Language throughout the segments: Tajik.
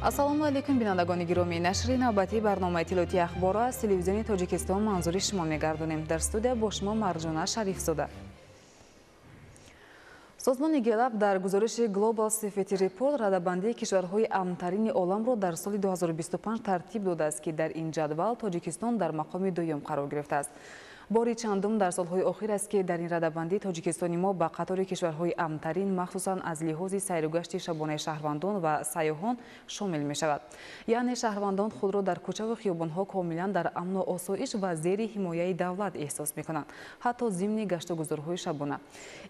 Ассалому алайкум, бинандагони гиромӣ. Нашри навбатии барномаи иттилоотии ахборро аз телевизиони Тоҷикистон манзури шумо мегардонем. Дар студия бо шумо Марҷона Шарифзода. Созмони Гэллап дар гузориши Global Safety Report радабандии кишварҳои амнтарини оламро дар соли 2025 тартиб додааст, ки дар ин ҷадвал Тоҷикистон дар мақоми дуюм қарор гирифтааст. Бори чандум дар солҳои охир аст, ки дар ин радабандӣ Тоҷикистони мо ба қатори кишварҳои амнтарин, махсусан аз лиҳози сайругашти шабонаи шаҳрвандон ва сайёҳон шомил мешавад. Яъне шаҳрвандон худро дар кӯчаву хиёбонҳо комилан дар амну осоиш ва зери ҳимояи давлат эҳсос мекунанд, ҳатто зимни гаштугузорҳои шабона.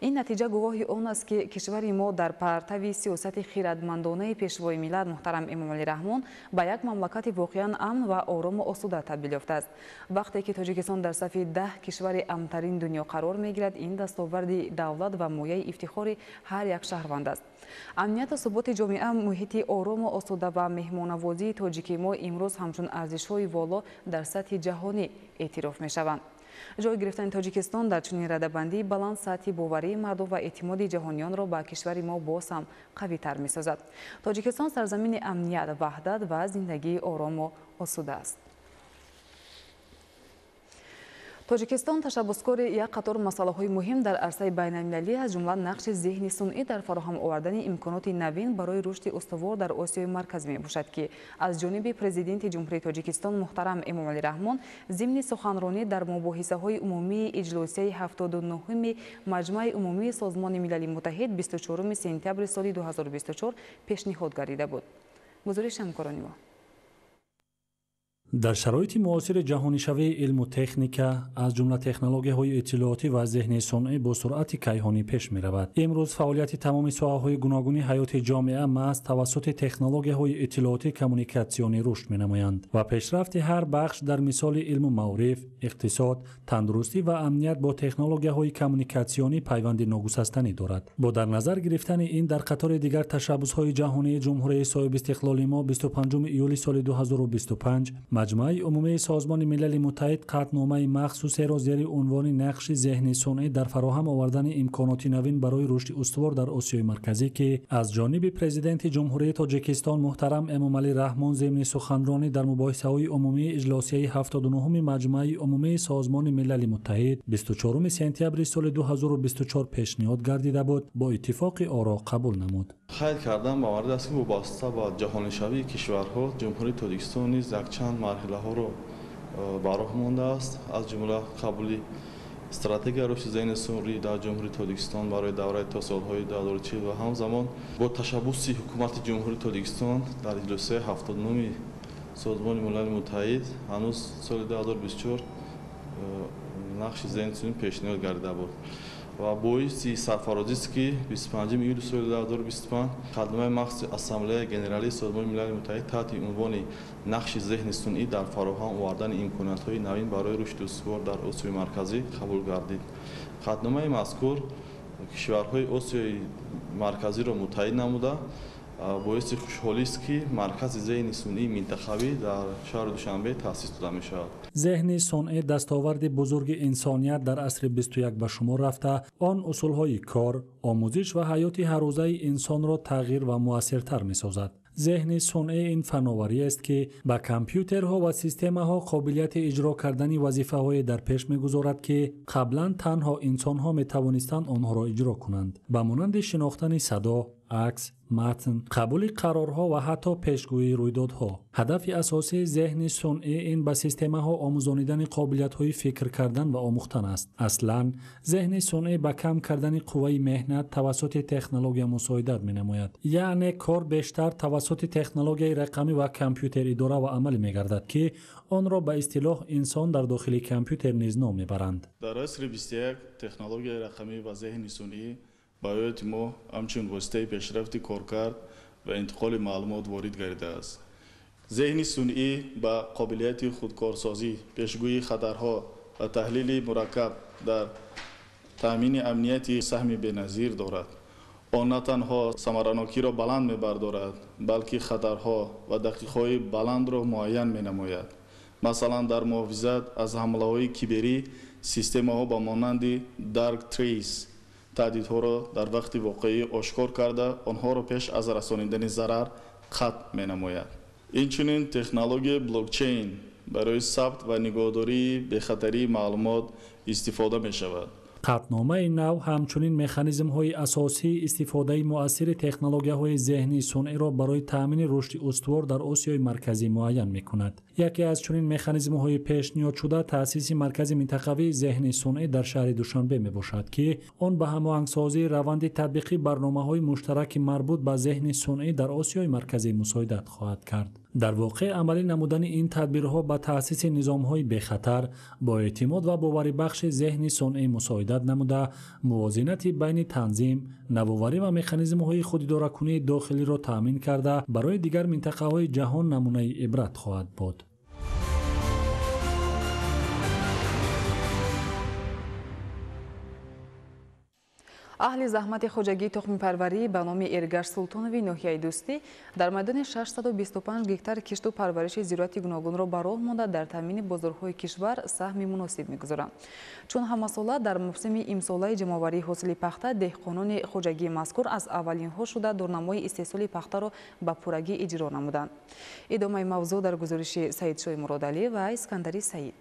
Ин натиҷа гувоҳи он аст, ки кишвари мо дар партави сиёсати хирадмандонаи пешвои миллат муҳтарам Эмомалӣ Раҳмон ба як мамлакати воқеан амн ва орому осуда табдил ёфтааст. Вақте ки Тоҷикистон дар сафи 10 кишвари амнтарин дунё қарор мегирад, ин дастоварди давлат ва мояи ифтихори ҳар як шаҳрванд аст. Амнияту суботи ҷомеа, муҳити орому осуда ва меҳмонавозии тоҷикии мо имрӯз ҳамчун арзишҳои воло дар сатҳи ҷаҳонӣ эътироф мешаванд. Ҷой гирифтани Тоҷикистон дар чунин радабандии баланд сатҳи боварии мардум ва эътимоди ҷаҳониёнро ба кишвари мо боз ҳам қавитар месозад. Тоҷикистон сарзамини амният, ваҳдат ва зиндагии орому осуда аст. Тоҷикистон ташаббускори як қатор масъалаҳои муҳим дар арсаи байналмилалӣ, аз ҷумла нақши зеҳни сунъӣ дар фароҳам овардани имконоти навин барои рушди устувор дар Осиёи Марказӣ мебошад, ки аз ҷониби Президенти Ҷумҳурии Тоҷикистон муҳтарам Эмомалӣ Раҳмон зимни суханронӣ дар мубоҳисаҳои умумии иҷлосияи 79-ми Маҷмаи умумии Созмони Милали Муттаҳид 24 сентябри соли 2024 пешниҳод гардида буд. Гузориши ҳамкорони мо. Дар шароити муосири ҷаҳонишавии илму техника, аз ҷумла технологияҳои иттилоотӣ ва зеҳни сунъӣ бо суръати кайҳонӣ пеш меравад. Имрӯз фаъолияти тамоми соҳаҳои гуногуни ҳаёти ҷомеа маҳз тавассути технологияҳои иттилоотӣ коммуникатсионӣ рушд менамоянд ва пешрафти ҳар бахш дар мисоли илму маориф, иқтисод, тандурустӣ ва амният бо технологияҳои коммуникатсионӣ пайванди ногусастанӣ дорад. Бо дар назар гирифтани ин дар қатори дигар ташаббусҳои ҷаҳонии Ҷумҳурии соҳибистиқлоли мо 25 июли соли 2025 Маҷмӯаи умумии Созмони Милали Муттаҳид қатъномаи махсусеро зери унвони нақши зеҳни сунъӣ дар фароҳам овардани имконоти навин барои рушди устувор дар Осиёи Марказӣ, ки аз ҷониби Президенти Ҷумҳурии Тоҷикистон муҳтарам Эмомалӣ Раҳмон зимни суханронӣ дар мубоҳисаҳои умумии иҷлосияи 79-ми Маҷмӯаи умумии Созмони Милали Муттаҳид 24 сентябри соли 2024 пешниҳод гардида буд, бо иттифоқи оро қабул намуд. Қайд кардан ба маврид аст, ки вобаста ба ҷаҳонишавии кишварҳо Ҷумҳурии Тоҷикистон низ якчанд марҳилаҳоро ба роҳ мондааст, аз ҷумла қабули стратегияи рушди зеҳни сунъӣ дар Ҷумҳурии Тоҷикистон барои давраи то солҳои 2040 ва ҳамзамон бо ташаббуси Ҳукумати Ҷумҳурии Тоҷикистон дар иҷлосияи 79-ми Созмони Милали Муттаҳид ҳанӯз соли 2024 нақши зеҳни сунъӣ пешниҳод гардида буд. Ва боиси сарфарозист, ки 25 июли соли 2025 қатъномаи махсуси Ассамблеяи Генералии Созмони Милали Муттаҳид таҳти унвони нақши зеҳни сунъӣ дар фароҳам овардани имкониятҳои навин барои рушди устувор дар Осиёи Марказӣ қабул гардид. Қатъномаи мазкур кишварҳои Осиёи Марказиро муттаҳид намуда, боиси хушҳолист, ки маркази зеҳни сунъии минтақавӣ дар шаҳри Душанбе таъсис дода мешавад. Зеҳни сунъӣ дастоварди бузурги инсоният дар асри 21 ба шумор рафта, он усулҳои кор, омӯзиш ва ҳаёти ҳаррӯзаи инсонро тағйир ва муассиртар месозад. Зеҳни сунъӣ ин фановариест, ки ба компютерҳо ва системаҳо қобилияти иҷро кардани вазифаҳое дар пеш мегузорад, ки қаблан танҳо инсонҳо метавонистанд онҳоро иҷро кунанд, ба монанди шинохтани садо, акс, матн, қабули қарорҳо ва ҳатто пешгӯии рӯйдодҳо. Ҳадафи асосии зеҳни сунъӣ ин ба системаҳо омӯзонидани қобилиятҳои фикр кардан ва омӯхтан аст. Аслан зеҳни сунъӣ ба кам кардани қувваи меҳнат тавассути технология мусоидат менамояд. Яъне кор бештар тавассути технологияи рақамӣ ва компютер идора ва амалӣ мегардад, ки онро ба истилоҳ инсон дар дохили компютер низ ном мебаранд. Дар асри 21 технологияи рақамӣ ва зеҳни сунъӣ ба ҳаёти мо ҳамчун воситаи пешрафти коркард ва интиқоли маълумот ворид гардидааст. Зеҳни сунъӣ ба қобилияти худкорсозӣ, пешгӯии хатарҳо ва таҳлили мураккаб дар таъмини амнияти саҳми беназир дорад. Он на танҳо самаранокиро баланд мебардорад, балки хатарҳо ва дақиқҳои баландро муайян менамояд. Масалан, дар муҳофизат аз ҳамлаҳои киберӣ системаҳо ба монанди Dark Trace таҳдидҳоро дар вақти воқеӣ ошкор карда, онҳоро пеш аз расонидани зарар қатъ менамояд. Инчунин технологияи блокчейн барои сабт ва нигоҳдории бехатарии маълумот истифода мешавад. Қатъномаи нав ҳамчунин механизмҳои асосии истифодаи муассири технологияҳои зеҳни сунъиро барои таъмини рушди устувор дар Осиёи Марказӣ муайян мекунад. Яке аз чунин механизмҳои пешниҳодшуда таъсиси маркази минтақавии зеҳни сунъӣ дар шаҳри Душанбе мебошад, ки он ба ҳамоҳангсозии раванди татбиқи барномаҳои муштараки марбут ба зеҳни сунъӣ дар Осиёи Марказӣ мусоидат хоҳад кард. Дар воқеъ амалӣ намудани ин тадбирҳо ба таъсиси низомҳои бехатар, бо эътимод ва боварибахши зеҳни сунъӣ мусоидат намуда, мувозинати байни танзим, навоварӣ ва механизмҳои худидоракунии дохилиро таъмин карда, барои дигар минтақаҳои ҷаҳон намунаи ибрат хоҳад буд. Аҳли заҳмати хоҷагии тухмипарварӣ ба номи Эргаш Султонови ноҳияи Дӯстӣ дар майдони 625 гектар кишту парвариши зироати гуногунро ба роҳ монда, дар таъмини бозорҳои кишвар саҳми муносиб мегузоранд. Чун ҳамасола дар мавсими имсолаи ҷамъоварии ҳосили пахта деҳқонони хоҷагии мазкур аз аввалинҳо шуда дурнамои истеҳсоли пахтаро ба пуррагӣ иҷро намуданд. Идомаи мавзӯъ дар гузориши Саидшоҳи Муродалӣ ва Искандари Саид.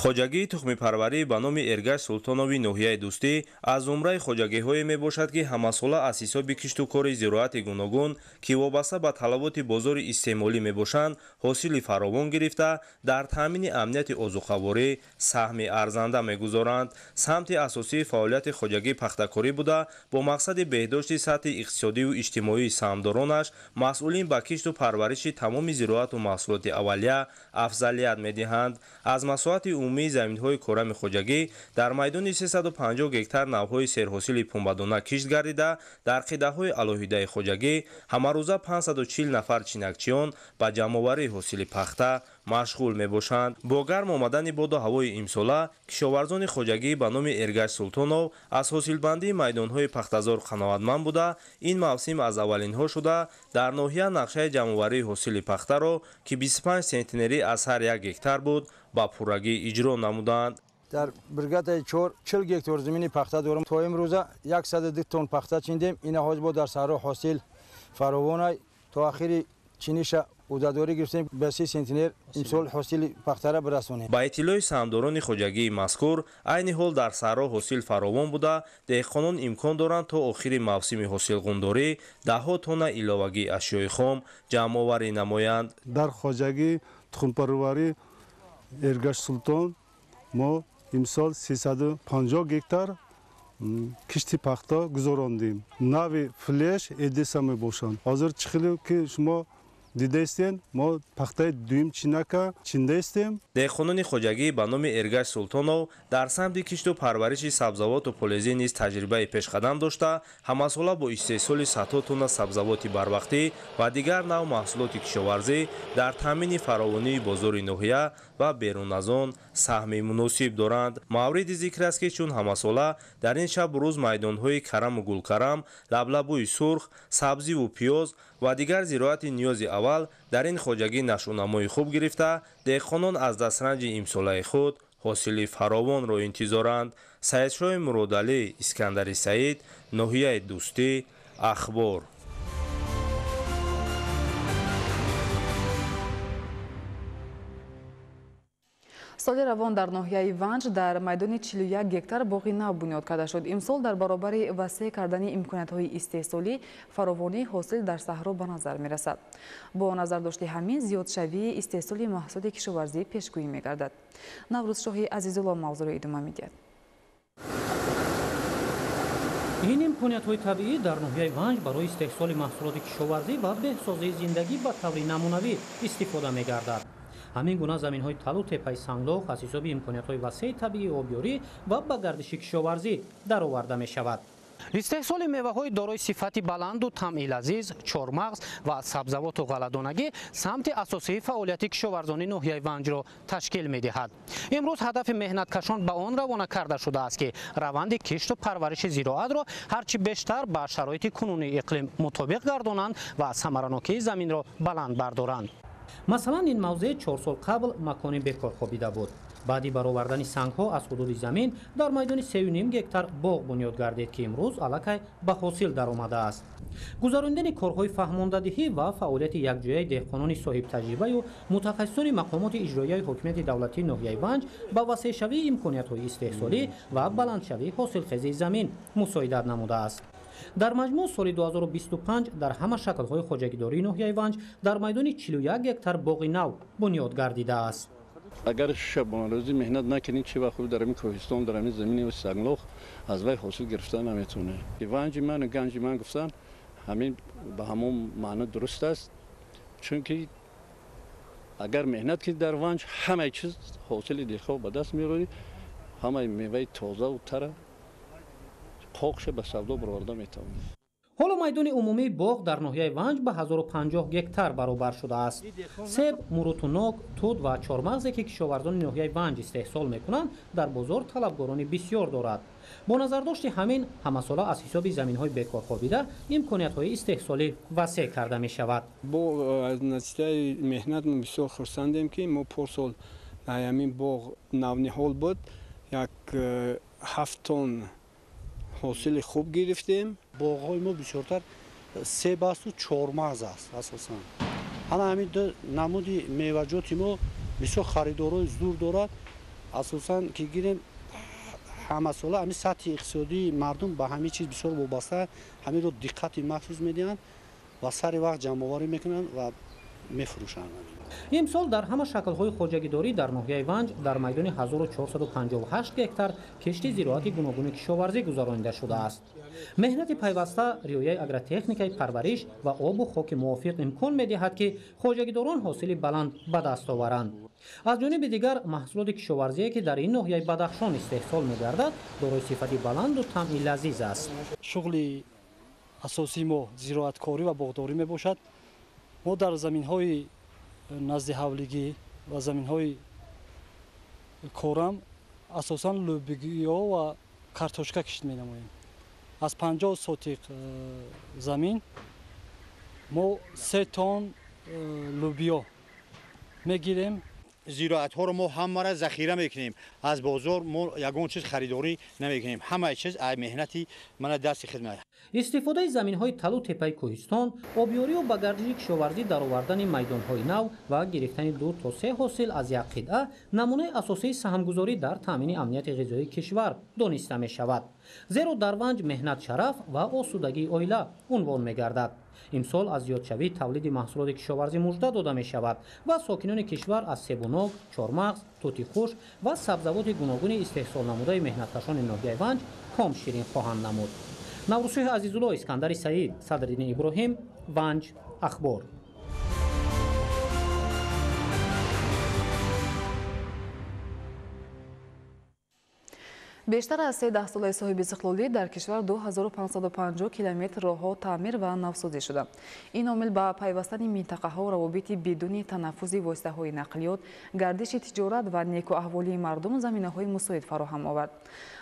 Хоҷагии тухмипарварӣ ба номи Эргаш Султонови ноҳияи Дӯстӣ аз зумраи хоҷагиҳое мебошад, ки ҳамасола аз ҳисоби кишту кори зироати гуногун, ки вобаста ба талаботи бозори истеъмолӣ мебошанд, ҳосили фаровон гирифта, дар таъмини амнияти озуқаворӣ саҳми арзанда мегузоранд. Самти асосии фаъолияти хоҷагӣ пахтакорӣ буда, бо мақсади беҳдошти сатҳи иқтисодиву иҷтимоии саҳмдоронаш масъулин ба кишту парвариши тамоми зироату маҳсулоти аввалия афзалият медиҳанд. Аз масоҳати умумии заминҳои корами хоҷагӣ дар майдони 350 гектар навъҳои серҳосили пунбадона кишт гардида, дар қидаҳои алоҳидаи хоҷагӣ ҳамарӯза 540 нафар чинакчиён ба ҷамъоварии ҳосили пахта машғул мебошанд. Бо гарм омадани боду ҳавои имсола кишоварзони хоҷагӣ ба номи Эргаш Султонов аз ҳосилбандии майдонҳои пахтазор қаноатманд буда, ин мавсим аз аввалинҳо шуда дар ноҳия нақшаи ҷамъоварии ҳосили пахтаро, ки 25 сентнерӣ аз ҳар як гектар буд, ба пуррагӣ иҷро намуданд. Дар бригадаи 4 40 гектар замини пахта дорам. То имрӯза 102 тонн пахта чиндем. Ина ҳоз бо дар саҳро ҳосил фаровонай. То охири чиниша ӯҳдадорӣ гирифтем ба 30 сентнер имсол ҳосили пахтара бирасонем. Ба иттилои саҳмдорони хоҷагии мазкур, айни ҳол дар саҳро ҳосил фаровон буда, деҳқонон имкон доранд то охири мавсими ҳосилғундорӣ даҳҳо тонна иловагии ашёи хом ҷамъоварӣ намоянд. Дар хоҷагии тухмпарварӣ Эргаш Султон мо имсол 350 гектар кишти пахта гузарондем. Нави флеш Эдеса мебошанд. Ҳозир чӣ хеле ки шумо дидаистен, мо пахтаи дуюм чинака чиндаистем. Деҳқонони хоҷагӣ ба номи Эргаш Султонов дар самти кишту парвариши сабзавоту полезӣ низ таҷрибаи пешқадам дошта, ҳамасола бо истеҳсоли садҳо тонна сабзавоти барвақтӣ ва дигар нав маҳсулоти кишоварзӣ дар таъмини фаровонии бозори ноҳия ва берун аз он саҳми муносиб доранд. Мавриди зикр аст, ки чун ҳамасола дар ин шабу рӯз майдонҳои караму гулкарам, лаблабӯи сурх, сабзиву пиёз ва дигар зироати ниёзи аввал дар ин хоҷагӣ нашъунамои хуб гирифта, деҳқонон аз дастранҷи имсолаи худ ҳосили фаровонро интизоранд. Саидшоҳи Муродалӣ, Искандари Саид, ноҳияи Дӯстӣ, Ахбор. Соли равон дар ноҳияи Ванҷ дар майдони 41 гектар боғи нав бунёд карда шуд. Имсол дар баробари васеъ кардани имкониятҳои истеҳсолӣ, фаровонии ҳосил дар саҳро ба назар мерасад. Бо назардошти ҳамин зиёдшавии истеҳсоли маҳсулоти кишоварзӣ пешгӯӣ мегардад. Наврӯзшоҳи Азизулло мавзӯъро идома медиҳад. Ин имкониятҳои табиӣ дар ноҳияи Ванҷ барои истеҳсоли маҳсулоти кишоварзӣ ва беҳсозии зиндагӣ ба таври намунавӣ истифода мегардад. Ҳамин гуна заминҳои талу теппаи санглох аз ҳисоби имкониятҳои васеи табиии обёрӣ ва ба гардиши кишоварзӣ дароварда мешавад. Истеҳсоли меваҳои дорои сифати баланду тамъи лазиз, чормағз ва сабзавоту ғалладонагӣ самти асосии фаъолияти кишоварзони ноҳияи Ванҷро ташкил медиҳад. Имрӯз ҳадафи меҳнаткашон ба он равона карда шудааст, ки раванди кишту парвариши зироатро ҳарчи бештар ба шароити кунунии иқлим мутобиқ гардонанд ва самаранокии заминро баланд бардоранд. Масалан, ин мавзеъ 4 сол қабл макони бекор хобида буд. Баъди баровардани сангҳо аз ҳудуди замин дар майдони 3,5 гектар боғ бунёд гардид, ки имрӯз аллакай ба ҳосил даромадааст. Гузарондани корҳои фаҳмондадиҳӣ ва фаъолияти якҷояи деҳқонони соҳибтаҷрибаю мутахассисони мақомоти иҷроияи ҳокимияти давлатии ноҳияи Ванҷ ба васеъшавии имкониятҳои истеҳсолӣ ва баландшавии ҳосилхезии замин мусоидат намудааст. Дар маҷмӯъ соли 2025 дар ҳама шаклҳои хоҷагидории ноҳияи Ванҷ дар майдони 41 гектар боғи нав бунёд гардидааст. Агар шабонарӯзӣ меҳнат накунӣ, чӣ вақт дар ҳамин кӯҳистон, дар ҳамин замини санглох аз вай ҳосил гирифта наметавонӣ. Ванҷи ман ва ганҷи ман гуфтан ҳамин ба ҳамон маъно дуруст аст, чунки агар меҳнат кунӣ дар Ванҷ ҳамаи чиз ҳосили дилхоҳ ба даст меорӣ, ҳамаи меваи тозаву тара қоқша ба савдо бароварда метавонӣ. Ҳоло майдони умумии боғ дар ноҳияи Ванҷ ба 1050 гектар баробар шудааст. Себ, муруту нок, тут ва чормағзе, ки кишоварзони ноҳияи Ванҷ истеҳсол мекунанд, дар бозор талабгорони бисёр дорад. Бо назардошти ҳамин ҳамасола аз ҳисоби заминҳои бекорхобида имкониятҳои истеҳсолӣ васеъ карда мешавад. Бо натиҷаи меҳнат мо бисёр хурсандем, ки мо порсол дар ҳамин боғ навниҳол буд, як 7 тонн ҳосили хуб гирифтем. Боғҳои мо бисёртар себ асту чормағз аст асосан. Ҳана ҳамин ду намуди меваҷоти мо бисёр харидорои зур дорад. Асосан ки гирем ҳамасола ҳамин сатҳи иқтисодии мардум ба ҳамин чиз бисёр вобаста, ҳаминро диққати махсус медиҳанд ва сари вақт ҷамъоварӣ мекунанд ва мефурӯшанд. Имсол дар ҳама шаклҳои хоҷагидорӣ дар ноҳияи Ванҷ дар майдони 1458 гектар кишти зироати гуногуни кишоварзӣ гузаронида шудааст. Меҳнати пайваста, риояи агротехникаи парвариш ва обу хоки мувофиқ имкон медиҳад, ки хоҷагидорон ҳосили баланд ба даст оваранд. Аз ҷониби дигар, маҳсулоти кишоварзие, ки дар ин ноҳияи Бадахшон истеҳсол мегардад, дорои сифати баланду таъми лазиз аст. Шуғли асосии мо зироаткорӣ ва боғдорӣ мебошад. Мо дар заминҳои назди ҳавлигӣ ва заминҳои корам асосан лӯбиё ва картошка кишт менамоем. Аз 50 сотиқ замин мо 3 тонн лӯбиё мегирем. Зироатҳоро мо ҳамаро захира мекунем. Аз бозор мо ягон чиз харидорӣ намекунем. Ҳамаи чиз аз меҳнати мана дасти хидмат. Истифодаи заминҳои талу тепаи кӯҳистон, обёрию ба гардиши кишоварзӣ даровардани майдонҳои нав ва гирифтани 2 то 3 ҳосил аз як қитъа намунаи асосии саҳмгузорӣ дар таъмини амнияти ғизоии кишвар дониста мешавад. Зеро дар Ванҷ меҳнат шараф ва осудагии оила унвон мегардад. Имсол аз зиёдшавии тавлиди маҳсулоти кишоварзӣ мужда дода мешавад ва сокинони кишвар аз себу нок, чормағз, тути хушк ва сабзавоти гуногуни истеҳсолнамудаи меҳнаткашони ноҳияи Ванҷ ком ширин хоҳанд намуд. Наврӯзшоҳи Азизулло, Искандари Саид, Садриддин Иброҳим, Ванҷ, Ахбор. Бештар аз се даҳсолаи соҳиби истиқлолӣ дар кишвар 2550 километр роҳҳо таъмир ва навсозӣ шуда. Ин омил ба пайвастани минтақаҳо, равобити бидуни танаффузи воситаҳои нақлиёт, гардиши тиҷорат ва некуаҳволии мардум заминаҳои мусоид фароҳам овард.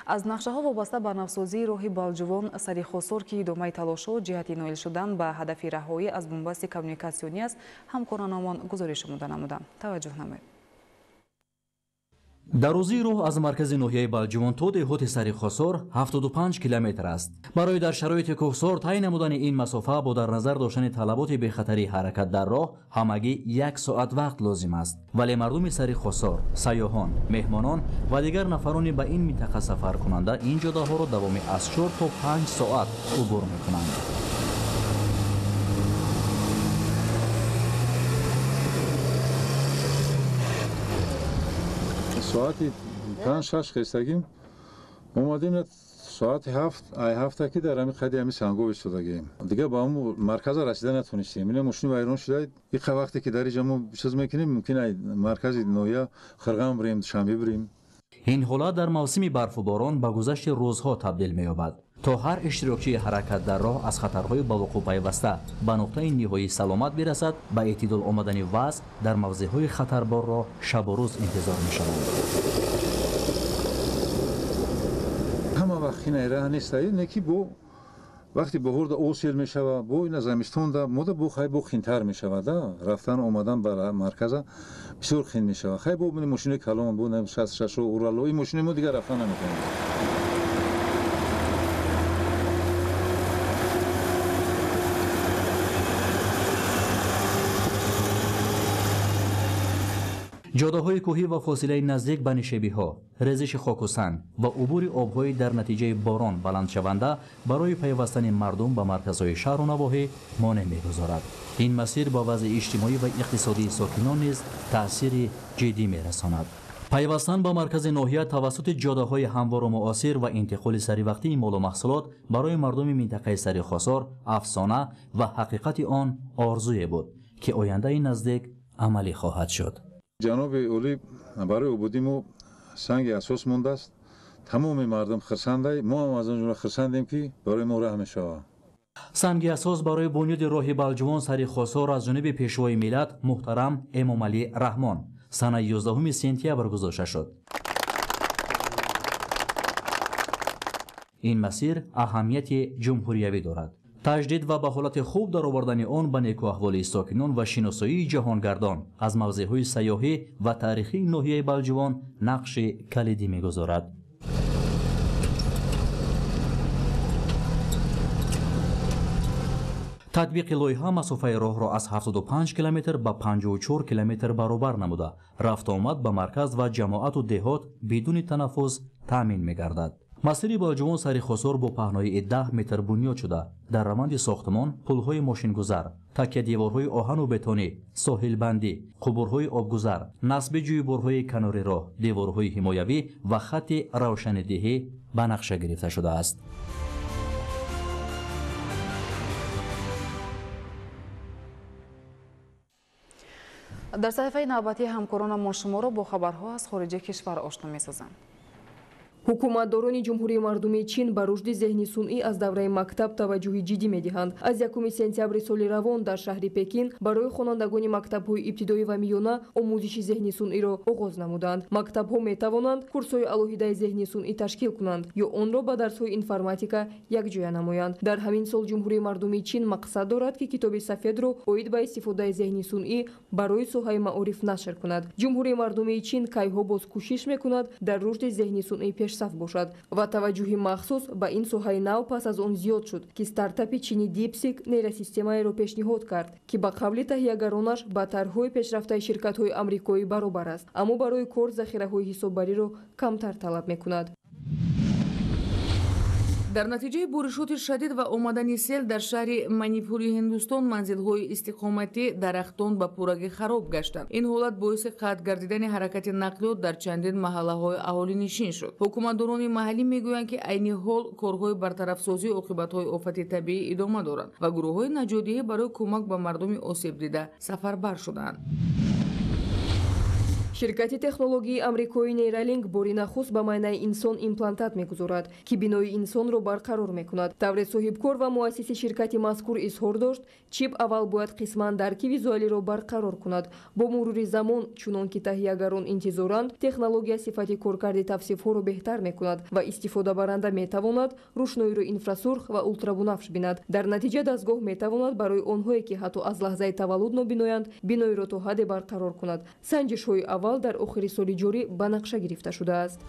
Аз нақшаҳо вобаста ба навсозии роҳи Балҷувон сари Хосор, ки идомаи талошҳо ҷиҳати ноил шудан ба ҳадафи раҳоӣ аз бунбасти коммуникатсионӣ аст, ҳамкоронамон гузориш омода намуданд. Таваҷҷӯҳ намоед. Дарозии роҳ аз маркази ноҳияи Балҷувон то деҳоти сари Хосор 75 километр аст. Барои дар шароити кӯҳсор тай намудани ин масофа бо дар назар доштани талаботи бехатарии ҳаракат дар роҳ ҳамагӣ 1 соат вақт лозим аст. Вале мардуми сари Хосор, сайёҳон, меҳмонон ва дигар нафарони ба ин минтақа сафаркунанда ин ҷодаҳоро давоми аз 4 то 5 соат убур мекунанд. Соати 5-6 хестагим, омадем соати 7 ки дар ҳамин қади ҳамин сангов истодагем. Дигар ба ҳамун марказа расида натонистем. Ина мошини вайрон шуда, иқа вақте ки дар инҷа мо чиз мекунем, мумкин ай маркази ноҳия Хирғам бирем, Душанбе бирем. Ин ҳолат дар мавсими барфу борон ба гузашти рӯзҳо табдил меёбад. То ҳар иштирокчии ҳаракат дар роҳ аз хатарҳои ба вуқӯъ пайваста ба нуқтаи ниҳоии саломат бирасад, ба эътидол омадани вазъ дар мавзеъҳои хатарборро шабу рӯз интизор мешаванд. Ҳама вақт хинаи раҳ нест, не ки бо Вақти баҳорда об сел мешава, бо ина замистонда мода бо хай бо хинтар мешава, да рафтан омадан ба марказа бисёр хин мешава. Хай бо мошини калон, бо 66 Урало, ин мошини мо дигар рафтан наметавонад. Ҷодаҳои кӯҳӣ ва фосилаи наздик ба нишебиҳо, резиши хоку санг ва убури обҳои дар натиҷаи борон баландшаванда барои пайвастани мардум ба марказҳои шаҳру навоҳӣ монеъ мегузорад. Ин масир ба вазъи иҷтимоӣ ва иқтисодии сокинон низ таъсири ҷиддӣ мерасонад. Пайвастан ба маркази ноҳия тавассути ҷодаҳои ҳамвору муосир ва интиқоли саривақтии молу маҳсулот барои мардуми минтақаи Сари Хосор афсона ва ҳақиқати он орзуе буд, ки ояндаи наздик амалӣ хоҳад шуд. Ҷаноби олӣ барои ободӣ мо санги асос мондааст. Тамоми мардум хирсандай, мо ҳам аз он ҷумла хирсандем, ки барои мо раҳ мешавад. Санги асос барои бунёди роҳи Балҷувон Сари Хосор аз ҷониби пешвои миллат муҳтарам Эмомалӣ Раҳмон санаи 11 сентябр гузошта шуд. Ин масир аҳамияти ҷумҳуриявӣ дорад. Таҷдид ва ба ҳолати хуб даровардани он ба некӯаҳволии сокинон ва шиносоии ҷаҳонгардон аз мавзеъҳои сайёҳӣ ва таърихии ноҳияи Балҷувон нақши калидӣ мегузорад. Татбиқи лоиҳа масофаи роҳро аз 75 километр ба 54 километр баробар намуда, рафтуомад ба марказ ва ҷамоату деҳот бидуни танаффус таъмин мегардад. Масири Балҷувон Сари Хосор бо паҳноии 10 метр бунёд шуда, дар раванди сохтмон пулҳои мошингузар, такядеворҳои оҳану бетонӣ, соҳилбандӣ, қубурҳои обгузар, насби ҷӯйборҳои канори роҳ, деворҳои ҳимоявӣ ва хатти равшанидиҳӣ ба нақша гирифта шудааст. Дар саҳифаи навбатии ҳамкоронамон шуморо бо хабарҳо аз хориҷи кишвар ошно месозанд. Ҳукуматдорони Ҷумҳурии Мардумии Чин ба рушди зеҳни сунъӣ аз давраи мактаб таваҷҷӯҳи ҷиддӣ медиҳанд. Аз 1 сентябри соли равон дар шаҳри Пекин барои хонандагони мактабҳои ибтидоӣ ва миёна омӯзиши зеҳни сунъиро оғоз намуданд. Мактабҳо метавонанд курсҳои алоҳидаи зеҳни сунъӣ ташкил кунанд ё онро ба дарсҳои информатика якҷоя намоянд. Дар ҳамин сол Ҷумҳурии Мардумии Чин мақсад дорад, ки китоби сафедро оид ба истифодаи зеҳни сунъӣ барои соҳаи маориф нашр кунад. Ҷумҳурии Мардумии Чин кайҳо боз кӯшиш мекунад дар рушди зеҳни сунъӣ пешсаф бошад ва таваҷҷӯҳи махсус ба ин соҳаи нав пас аз он зиёд шуд, ки стартапи чини DeepSeek нейросистемаеро пешниҳод кард, ки ба қавли таҳиягаронаш ба тарҳҳои пешрафтаи ширкатҳои амрикоӣ баробар аст, аммо барои кор захираҳои ҳисоббариро камтар талаб мекунад. Дар натиҷаи боришоти шадид ва омадани сел дар шаҳри Манипури Ҳиндустон манзилҳои истиқоматӣ дарахтон ба пуррагӣ хароб гаштанд. Ин ҳолат боиси қатъ гардидани ҳаракати нақлиёт дар чандин маҳаллаҳои аҳолинишин шуд. Ҳукуматдорони маҳаллӣ мегӯянд, ки айни ҳол корҳои бартарафсозии оқибатҳои офати табиӣ идома доранд ва гурӯҳҳои наҷотдиҳӣ барои кӯмак ба мардуми осебдида сафарбар шуданд. Ширкати технологии амрикои Neuralink бори нахуст ба майнаи инсон имплантат мегузорад, ки бинои инсонро барқарор мекунад. Тавре соҳибкор ва муассиси ширкати мазкур изҳор дошт, чип аввал бояд қисман дарки визуалиро барқарор кунад. Бо мурури замон, чунон ки таҳиягарон интизоранд, технология сифати коркарди тавсифҳоро беҳтар мекунад ва истифодабаранда метавонад рӯшноиро инфрасурх ва ултрабунафш бинад. Дар натиҷа дастгоҳ метавонад барои онҳое, ки ҳатто аз лаҳзаи таваллуд нобиноянд, биноиро то ҳадде барқарор кунад. Санҷишҳои аввал дар охири соли ҷорӣ ба нақша гирифта шудааст.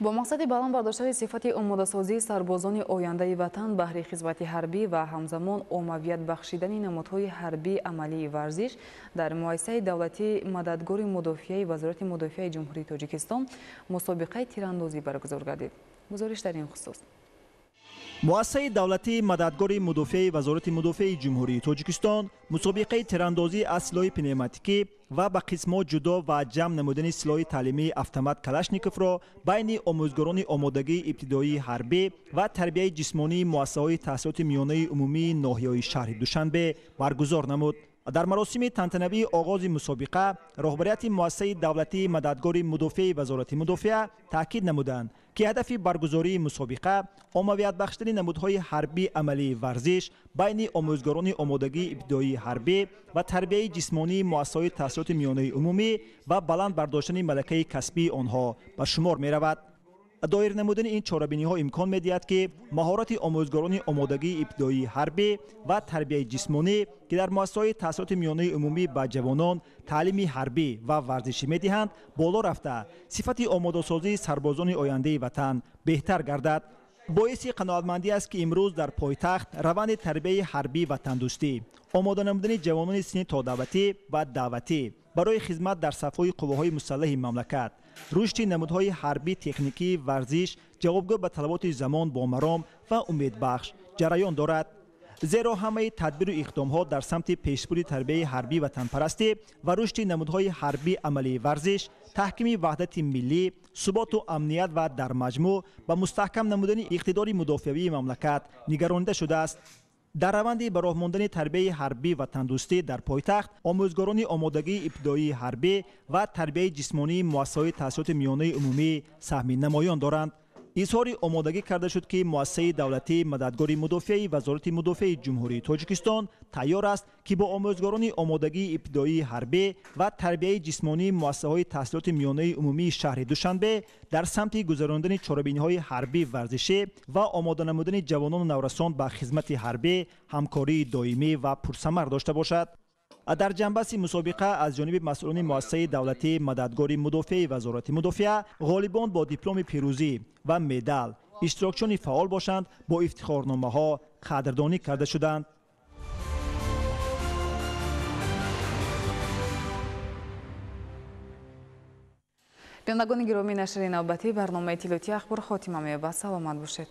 Бо мақсади баланд бардоштани сифати омодасозии сарбозони ояндаи ватан баҳри хизмати ҳарбӣ ва ҳамзамон оммавият бахшидани намудҳои ҳарбии амалии варзиш дар муассисаи давлатии мададгори мудофиаи Вазорати мудофиаи Ҷумҳурии Тоҷикистон мусобиқаи тирандозӣ баргузор гардид. Гузориш дар ин хусус. Муассисаи давлатии мададгори мудофиаи Вазорати мудофиаи Ҷумҳурии Тоҷикистон мусобиқаи тирандозӣ аз силоҳи пневматикӣ ва ба қисмҳо ҷудо ва ҷамъ намудани силоҳи таълимии автомат Калашниковро байни омӯзгорони омодагии ибтидоии ҳарбӣ ва тарбияи ҷисмонии муассисаҳои таҳсилоти миёнаи умумии ноҳияҳои шаҳри Душанбе баргузор намуд. Дар маросими тантанавии оғози мусобиқа роҳбарияти муассисаи давлатии мададгори мудофиаи Вазорати мудофиа таъкид намуданд, ки ҳадафи баргузории мусобиқа оммавият бахшидани намудҳои ҳарбии амалии варзиш байни омӯзгорони омодагии ибтидоии ҳарбӣ ва тарбияи ҷисмонии муассисаҳои таҳсилоти миёнаи умумӣ ва баланд бардоштани малакаи касбии онҳо ба шумор меравад. Доир намудани ин чорабиниҳо имкон медиҳад, ки маҳорати омӯзгорони омодагии ибтидоии ҳарбӣ ва тарбияи ҷисмонӣ, ки дар муассисаҳои таҳсилоти миёнаи умумӣ ба ҷавонон таълими ҳарбӣ ва варзишӣ медиҳанд, боло рафта сифати омодасозии сарбозони ояндаи ватан беҳтар гардад. Боиси қаноатмандӣ аст, ки имрӯз дар пойтахт раванди тарбияи ҳарбӣ ватандӯстӣ, омода намудани ҷавонони синни тодаъватӣ ва даъватӣ барои хизмат дар сафҳои қувваҳои мусаллаҳи мамлакат, рушди намудҳои ҳарбӣ техникии варзиш ҷавобгӯ ба талаботи замон бо маром ва умедбахш ҷараён дорад. Зеро ҳамаи тадбиру иқдомҳо дар самти пешбурди тарбияи ҳарбӣ ватанпарастӣ ва рушди намудҳои ҳарбӣ амалии варзиш, таҳкими ваҳдати миллӣ, суботу амният ва дар маҷмӯъ ба мустаҳкам намудани иқтидори мудофиавии мамлакат нигаронида шудааст. Дар раванди ба роҳ мондани тарбияи ҳарбӣ ватандӯстӣ дар пойтахт омӯзгорони омодагии ибтидоии ҳарбӣ ва тарбияи ҷисмонии муассисаҳои таҳсилоти миёнаи умумӣ саҳми намоён доранд. Изҳори омодагӣ карда шуд, ки муассисаи давлатии мададгори мудофиаи Вазорати мудофиаи Ҷумҳурии Тоҷикистон тайёр аст, ки бо омӯзгорони омодагии ибтидоии ҳарбӣ ва тарбияи ҷисмонии муассисаҳои таҳсилоти миёнаи умумии шаҳри Душанбе дар самти гузарондани чорабиниҳои ҳарбӣ варзишӣ ва омода намудани ҷавонону наврасон ба хизмати ҳарбӣ ҳамкории доимӣ ва пурсамар дошта бошад. Дар ҷанбаси мусобиқа аз ҷониби масъулони муассисаи давлатии мададгори мудофиаи Вазорати мудофиа ғолибон бо дипломи пирӯзӣ ва медал, иштирокчиёни фаъол бошанд бо ифтихорномаҳо қадрдонӣ карда шуданд. Бинандагони гиромӣ, нашри навбатии барномаи иттилоотии Ахбор хотима меёбад. Саломат бошед.